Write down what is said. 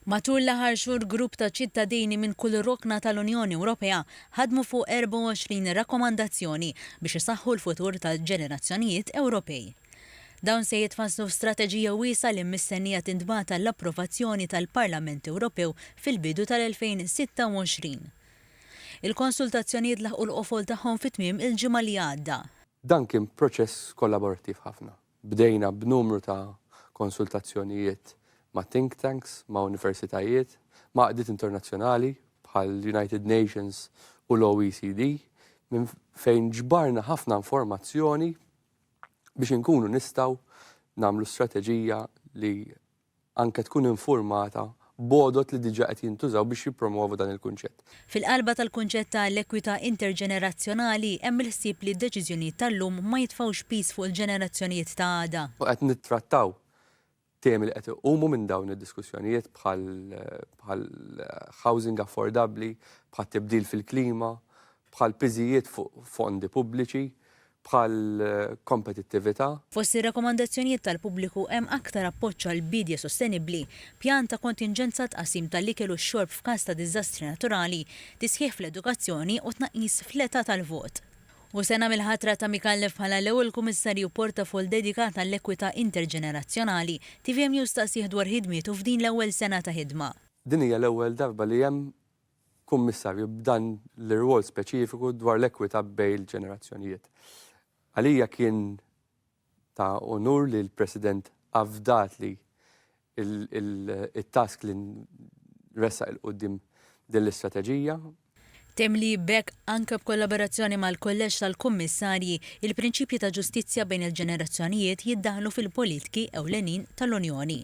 Matul l-aħħar xhur, grupp ta' ċittadini minn kull rokna tal-Unjoni Ewropea ħadmu fuq 24 rakkomandazzjoni biex isaħħu l-futur tal-ġenerazzjonijiet Ewropej. Dawn se jitfasslu f'strateġija wiesgħa li mistennija tintbagħat għall-approvazzjoni tal-Parlament Ewropew fil-bidu tal-2026. Il-konsultazzjonijiet laħqu l-qofol tagħhom fi tmiem il-ġimgħa li għadda. Dan kien proċess kollaborattiv ħafna. Bdejna b'numru ta' konsultazzjonijiet ma' think tanks, ma' universitajiet, ma' għaqdiet internazzjonali bħal United Nations u l-OECD, minn fejn ġbarna ħafna informazzjoni biex inkunu nistgħu nagħmlu strateġija li anke tkun informata b'għodod li diġà qed jintużaw biex jippromovu dan il-kunċett. Fil-qalba tal-kunċett ta' l-ekwità interġenerazzjonali hemm il-ħsieb li d-deċiżjonijiet tal-lum ma jitfgħux piż fuq il-ġenerazzjonijiet ta' għada. U qed nittrattaw temi li qed iqumu minn dawn id-diskussjonijiet bħal bħal housing affordabbli, bħal tibdil fil-klima, bħal piżijiet fuq fondi pubbliċi, bħal kompetittività. Fost ir-rakkomandazzjonijiet tal-pubbliku hemm aktar appoġġ għal biedja sostenibbli, pjan ta' kontinġenza għat-tqassim tal-ikel u x-xorb f'każ ta' diżastri naturali, tisħiħ fl-edukazzjoni u tnaqqis fl-età tal-vot. U sena mill-ħatra ta' Micallef bħala l-ewwel Kummissarju portafoll dedikat għall-ekwità interġenerazzjonali, tvm News staqsieh dwar ħidmietu f'din l-ewwel sena ta' ħidma. Din hija l-ewwel darba li hemm Kummissarju b'dan l-irwol speċifiku dwar l-ekwità bejn il-ġenerazzjonijiet. Għalija kien ta' unur li l-President afdatli it-task li nressaq 'il quddiem din l-istrateġija. Temm li b'hekk, anke b'kollaborazzjoni mal-Kulleġġ tal-Kummissarji, il-prinċipji ta' ġustizzja bejn il-ġenerazzjonijiet jiddaħħlu fil-politiki ewlenin tal-Unjoni.